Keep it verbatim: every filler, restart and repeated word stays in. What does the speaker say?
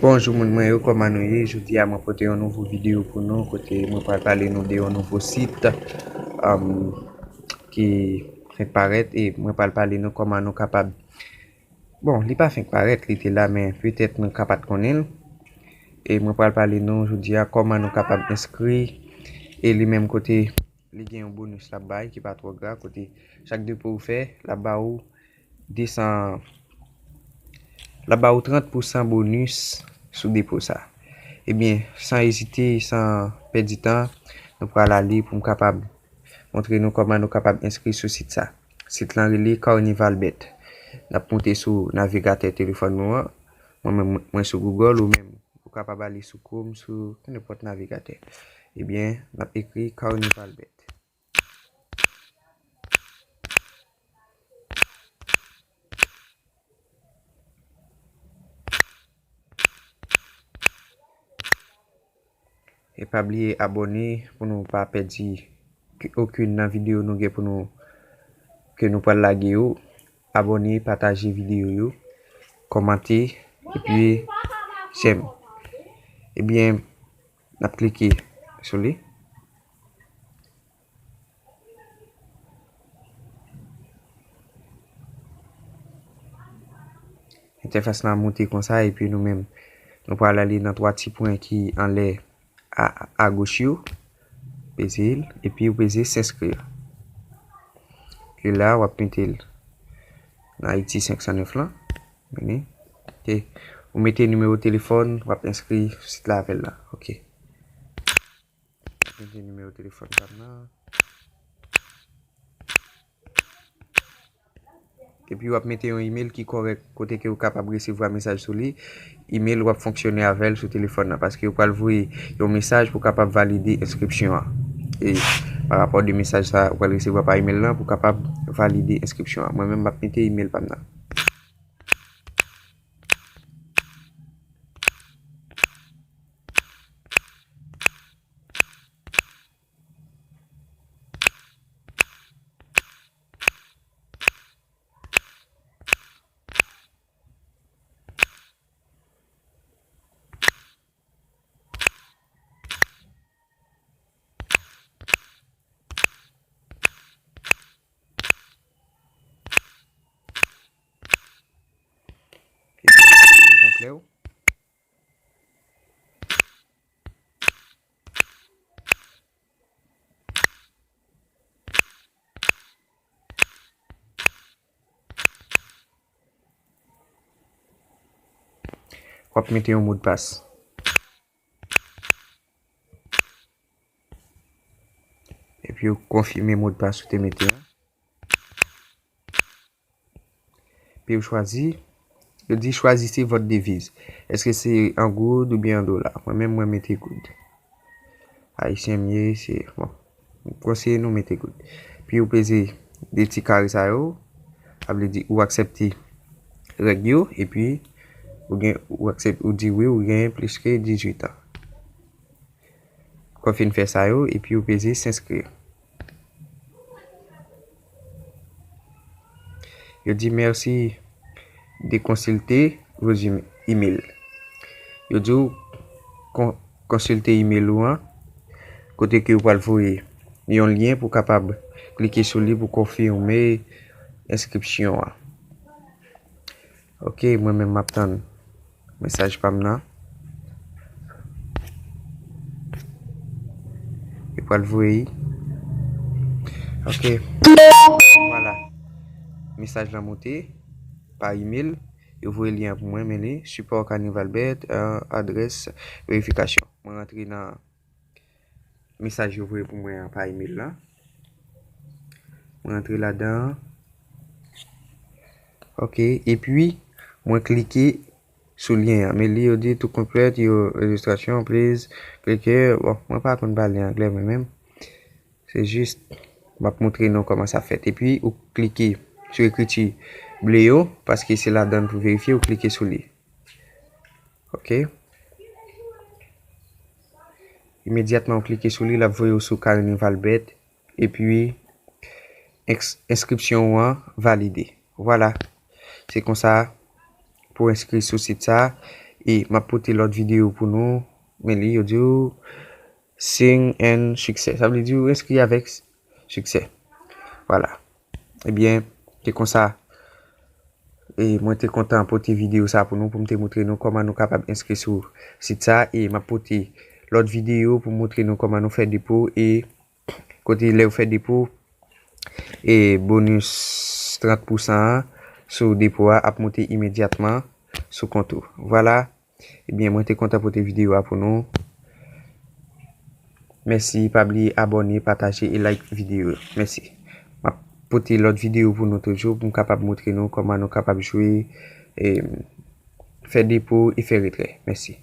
Bonjou moun mwen yo, kòman nou ye? Jodi a mwen pote yon nouvo videyo pou nou, kote mwen pral pale nou de yon nouvo sit, um, ki fenk parèt, e mwen pral pale nou kòman nou kapab, bon, li pa fenk parèt, li te la, men petèt nou ka pa t konnen l. E mwen pral pale nou jodi a kòman nou kapab enskri, e li menm kote li gen yon bonis l ap bay ki pa twò gra, kote chak depo ou fè, l ap ba ou desan, l ap ba ou trant pousan bonis sou depo sa. Ebyen, san ezite, san pèdi tan, nou pral ale pou m kapab montre nou kòman nou kapab enskri sou sit sa. Sit lan rele Carnivalbet. N ap moute sou navigatè telefòn nou an. Mwen menm, mwen sou Google, ou menm, ou kapab ale sou Chrome, sou nenpòt navigatè. Ebyen, n ap ekri Carnivalbet. E pa bliye abòne pou nou pa pèdi okenn nan videyo nou gen pou nou, ke nou pral lage yo. Abòne, pataje videyo yo, kòmante, epi jèm. Ebyen, n ap klike sou li. Entèfas la moute konsa, epi nou menm, nou pral ale nan twa ti pwen ki anlè a, agoch yo. Peze l, epi ou peze s'inscrire. E la, w ap mete l nan Ayiti senk san nèf lan. Vini. E ou mete nimewo telefòn, w ap enskri sit la avè l la. Ok. Mete nimewo telefòn pa m nan. Epi w ap mete yon email ki kòrèk, kote ke w kapab resevwa mesaj sou li. Email w ap fonksyone avè l sou telefòn nan, paske yo pral voye yon mesaj pou kapab valide enskripsyon an. E pa rapò de mesaj sa ou pral resevwa pa email lan pou kapab valide enskripsyon an. Mwen menm, m ap mete email pa m nan. Ok, konplè w. W ap mete yon modpas. Epi w konfime modpas ou te mete a. Epi w chwazi, yo di choisissez votre devise. Èske se an goud oubyen an dola? Mwen menm, mwen mete goud. Ayisyen m ye, se, bon, m konseye nou mete goud. Epi w peze de ti kare sa yo, sa vle di ou aksepte règ yo, epi ou gen, ou aksepte, ou di wi, ou gen plis ke dizuit an. Kan w fin fè sa yo, epi ou peze s'inscrire. Yo di merci de consulter vos em-, emails. Yo di w kon-, konsilte email ou an, kote ke yo pral voye yon lyen pou kapab klike sou li pou konfime enskripsyon an. Ok, mwen menm m ap tann mesaj pa m nan. Yo pral voye. Ok. Vwala. Mesaj lan moute pa email. Yo voye lyen an pou mwen, men li, support Carnivalbet, euh, adrès verifikasyon. Mwen rantre nan mesaj yo voye pou mwen an pa email la. Mwen rantre ladan. Ok, epi mwen klike sou lyen an. Men li yo di to complete your registration, please click here. Bon, mwen pa konn pale anglè mwen menm. Se jis, m ap montre nou kòman sa fèt. Epi ou klike sou ekriti ble yo, paske se ladan pou verifye, ou klike sou li. Ok. Imedyatman ou klike sou li, l ap voye w sou Carnivalbet. Epi, enskripsyon ou an valide. Vwala. Se konsa pou enskri sou sit sa. E m ap pote lòt videyo pou nou. Men li, yo di w, sing and success. Sa vle di w enskri avèk siksè. Vwala. Ebyen, se konsa. E mwen te kontan pote videyo sa pou nou, pou m te montre nou kòman nou kapab enskri sou sit sa. E m ap pote lòt videyo pou montre nou kòman nou fè depo e kote lè w fè depo, e bonis trant pousan an sou depo a ap monte imedyatman sou kont ou. Vwala. Ebyen, mwen te kontan pote videyo a pou nou. Mèsi, pa bliye abòne, pataje e like videyo yo. Mèsi. M ap pote lòt videyo pou nou toujou, pou m kapab montre nou kòman nou kapab jwe, e fè depo e fè retrè. Mèsi.